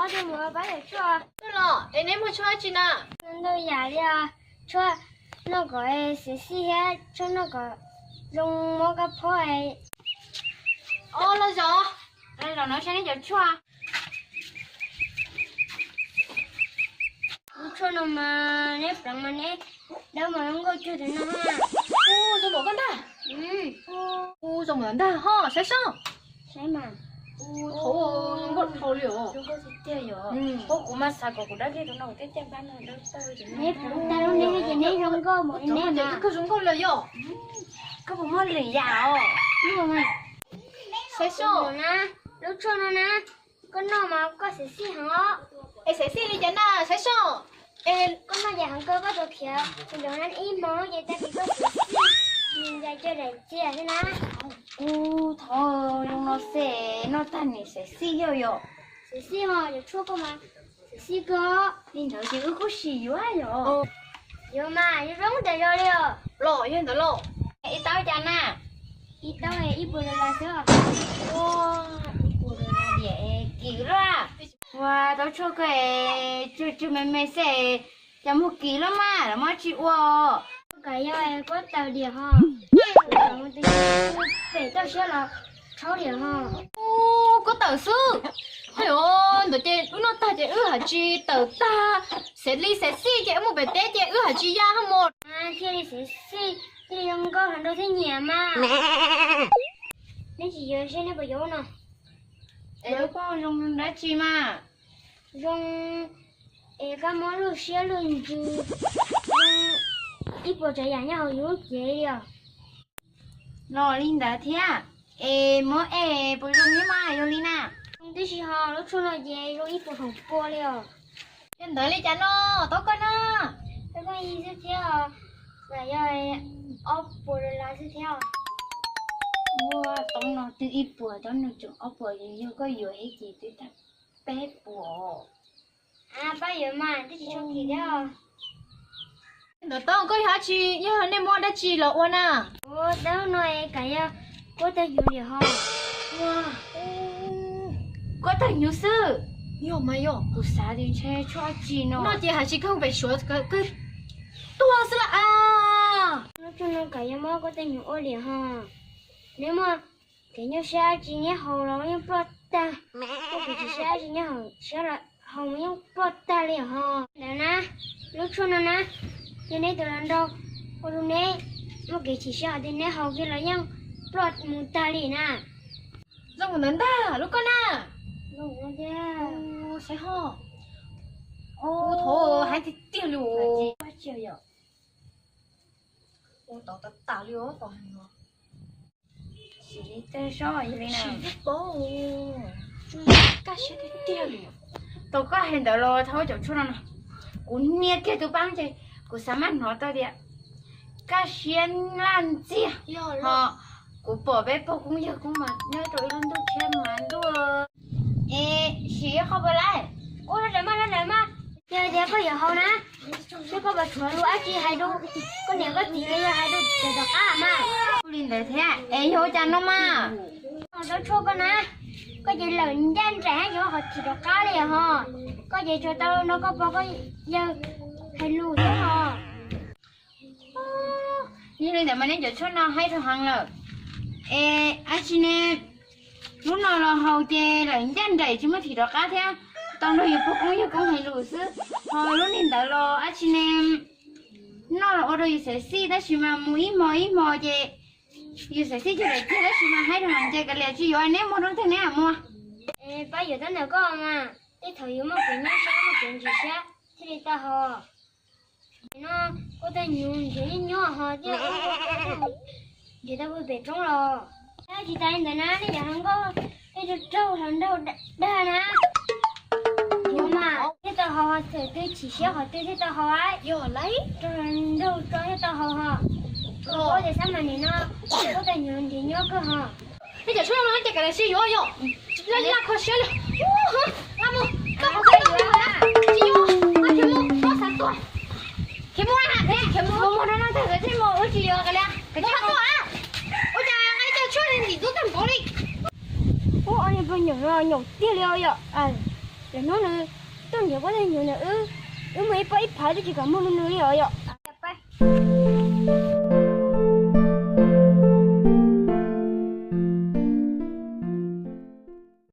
Tshuaj mus pab yawm tshuaj. Los es neb muaj tshuaj dab tsi na? Ntau yam li os, tshuaj noj kom xev xij thiab tshuaj noj kom zoo mob kab phob. Os, los zov, los no saib neb cov tshuaj. Lub tshuaj no mas neb pleev mas neb dawb mas zoo nkauj cuag tus no. Ua zoo npaum koj ntag. Ua zoo npaum ntag ho, saib seb. Saib mas. Ua zoo nkauj dhau li os. Zoo nkauj tiag tiag yom. Ua kuv mas xav kom kuv dab kiag tus no kuv thiaj caj npab no dawb paug. Neb pleev tag lub neb ces neb zoo nkauj npaum li neb mas. Koj zoo nkauj lawm yom. Koj puas muaj lwm yam os? Saib seb na, lub tshuaj no na, koj noj mas koj xev xij heev os. Es xev xij li cas na, saib seb. Es koj noj ces heev kawg, koj tau khiav tus nraug na ib hmos ces tag kis koj xev xij, nws ncaim cov daim txiag thiab na. Ua thov zoo no xwb, noj tag nim xev xij yog yom. Xev xij ho, yog tshuaj koj mas xev xij kawg. Li ntawd ces wb kuj sim yuav yom. Yuav mas, yuav zoo tas zog li os. Los yog ntawd los. Ib taub cas na? Ib taub ib puas dollar xwb. Ua, ib puas dollar diam kim luaj. Ua, taub tshuaj koj es tsw tsw me me xwb, cas muag kim luaj mas, lawv muab tsis ua. Koj kam yog kuab tawm diam ho. Pem toj siab los rhaub diam ho. Kuab tawm xwb. Hos, ntawd ces wb noj tag ces wb hais tsis tawm tag, xev li xev xij ces wb mus pem teb ces wb hais tsis ya ho mus. Thiaj li xev xij, thiaj li zoo nkauj hluas nraug thiaj nyiam mas. Neb tsis yuav seb neb puas yuav no. Es lub koj zoo dab tsi mas? Zoo es koj muab luj siab luj ntsws, zoo ib puas tsav yam nyob hauv yus lub cev li os. Los li ntawd thiab, es muab es puas zoo thiab mas yog li na? Zoo tib si ho, lub tshuaj no ces zoo ib puas feem pua li os. Yog ntawd li cas no, taub koj na? Taub koj ib xwb thiab os, yog ob puas dollar xwb thiab os. Ua, taub no twb ib puas, taub no tseem ob puas, yog koj yuav ces twb tag peb puas. Pab yuav mas, twb tsis tshua kim thiab os. Ntawm taub koj yog dab tsi, yog nej muab dab tsi los ua na? Ua, taub no es kam yog kuab tawg hnyuv diam ho. Kuab tawg hnyuv xwb. Yog mas yog, kuv xav tias ntshe tshuaj dab tsi no. No ces hais tsis kawg pem suav kawg tuag xwb las as. Lub tshuaj no kam yog muab kuab tawg hnyuv ua diam ho. Neb muaj kev nyuaj siab dab tsi neb haus los yeej ploj tag, muaj kev chim siab dab tsi neb haus siab los haus mas yeej ploj tag li ho. Ntawd na, lub tshuaj no na, yog neb tus hluas nraug ua rau neb muaj kev chim siab hais tias neb haus kiag los yeej ploj mus tag li na. Zoo ntawd ntag lub koj na. Saib ho. Ua thov hais tiag tiag li. Ua tau tas tas li os. Sim li tej sob li na. Sim li paub. Kaj siab tiag tiag li. Tau koj hais ntawd los thov cov tshuaj no no, kuv nias kiag tus paab ces kuv xav maj hnov tau tias kaj siab laj ntxiag. Ho kuv pom peb pog koob yawg koob mas nyob rau ib lub ntuj tshiab mas ntuj. Es sim qhov puas lawm? Ua dawm mas, ua dawm mas. Yog tias koj yuav haus na, seb koj puas tshuav lus dab tsi hais rau koj niam koj txiv los yog hais rau cov tom qab mas. Ua li ntawd thiab es yog ua cas no mas? Tau tshuaj koj na, koj ces lawm ncaj nraim hab yuav qhov thim rov qab li ho. Koj ces tsuas tau nrog koj pog koj yawg hais lus xwb ho. Yog li ntawd mas neb cov tshuaj no haib rau heev lawm. Es dab tsi ne, lub no los haus ces lawm ncaj nraim tsis muaj thim rov qab thiab, tau nrog yus pog koob yawg koob hais lus xwb. Ho lub li ntawd los dab tsi ne, noj los ua rau yus xav xij tab sis mas mus ib hmo ib hmo ces yus xav xij cog lawm tiag tab sis mas haib rau heev ces kav liam tsis yuav, neb muag rau twg neb muag. Pab yuav tab ntawm koj mas, tej thaum yus muaj kev nyuaj siab muaj kev ntsim siab thiaj li tau haus. No kuj tau hnyuv nrhiav nyob nyob ho thiab, nrhiav tau pem roob los. Tab tsis tas li ntawd na, nej cov hluas nkauj, nej raug hluas nraug dag na, yuav mas thiaj tau haus, txawm twb chim siab qhov twg thiaj tau haus, raug hluas nraug tso thiaj tau haus ho. Kuv tias xab mas nim no kuj tau hnyuv nrhiav nyob kawg ho. Peb cov tshuaj no ces kav liam sib yuav yom. Laj laj kho siab li. Ua, laj mus, koj qhov koj yuav tsis yuav, koj khiav mus, koj xav tuag. Khiav mus, khiav mus, mus rau no tag thiaj mus, wb tsis yuav kav liam. Koj tuag, ua cas nqa cov tshuaj ntim tub tag npaum li. Ub, ob niag pog nyaum no nyaum tiag li os yom. Lwm hnub nws tuaj nrhiav kuv tej nyuag ntawm wb, wb muaj ib pob ib phav twb tsis kam muag rau nws li os yom.